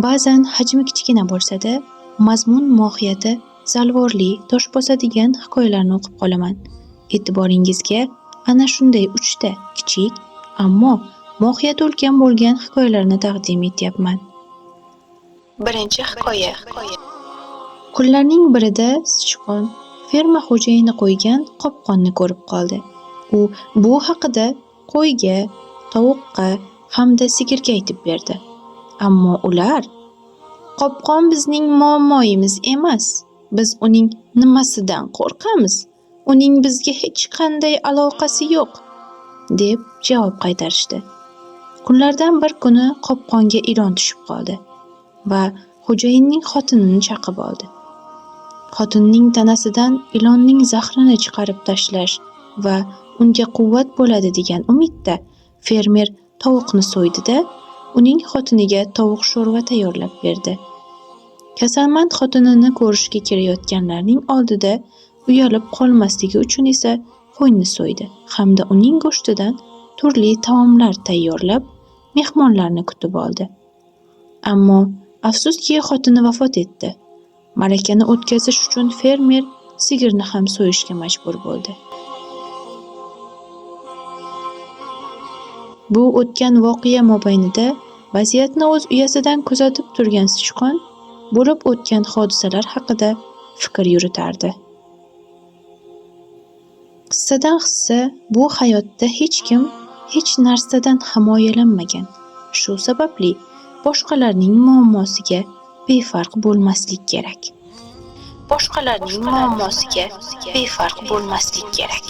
Ba'zan hajmi kichkina bo'lsa-da, mazmun mohiyati zalvorli, tosh bosadigan hikoyalarni o'qib qolaman. E'tiboringizga ana shunday uchta kichik, ammo mohiyati ulkan bo'lgan hikoyalarni taqdim etyapman. Birinchi hikoya. Kunlarning birida sichqon ferma xo'jayini qo'ygan qopqonni ko'rib qoldi. U bu haqida qo'yga, tovuqqa hamda sigirga aytib berdi. Ammo ular: "Qopqon bizning muammoimiz emas. Biz uning nimasidan qo'rqamiz? Uning bizga hech qanday aloqasi yo'q", deb javob qaytarishdi. Kunlardan bir kuni qopqonga ilon tushib qoldi va xo'jayinning xotinini chaqib oldi. Xotinning tanasidan ilonning zahrini chiqarib tashlash va unga quvvat bo'ladi degan umidda fermer tovuqni so'ydi-da, uning xotiniga tovuq sho'rva tayyorlab berdi. Kasalmand xotinini ko'rishga kelayotganlarning oldida uyalib qolmasligi uchun esa qo'yni so'ydi hamda uning go'shtidan turli taomlar tayyorlab, mehmonlarni kutib oldi. Ammo afsuski xotini vafot etdi. Ma'rakani o'tkazish uchun fermer sigirni ham so'yishga majbur bo'ldi. Bu o'tgan voqea mobaynida vaziyatni o'z uyasidan kuzatib turgan sichqon bo'lib o'tgan hodisalar haqida fikr yuritardi. Qissadan hissa, bu hayotda hech kim hech narsadan himoyalanmagan. Shu sababli boshqalarning muammosiga befarq bo'lmaslik kerak. Boshqalarning muammosiga befarq bo'lmaslik kerak.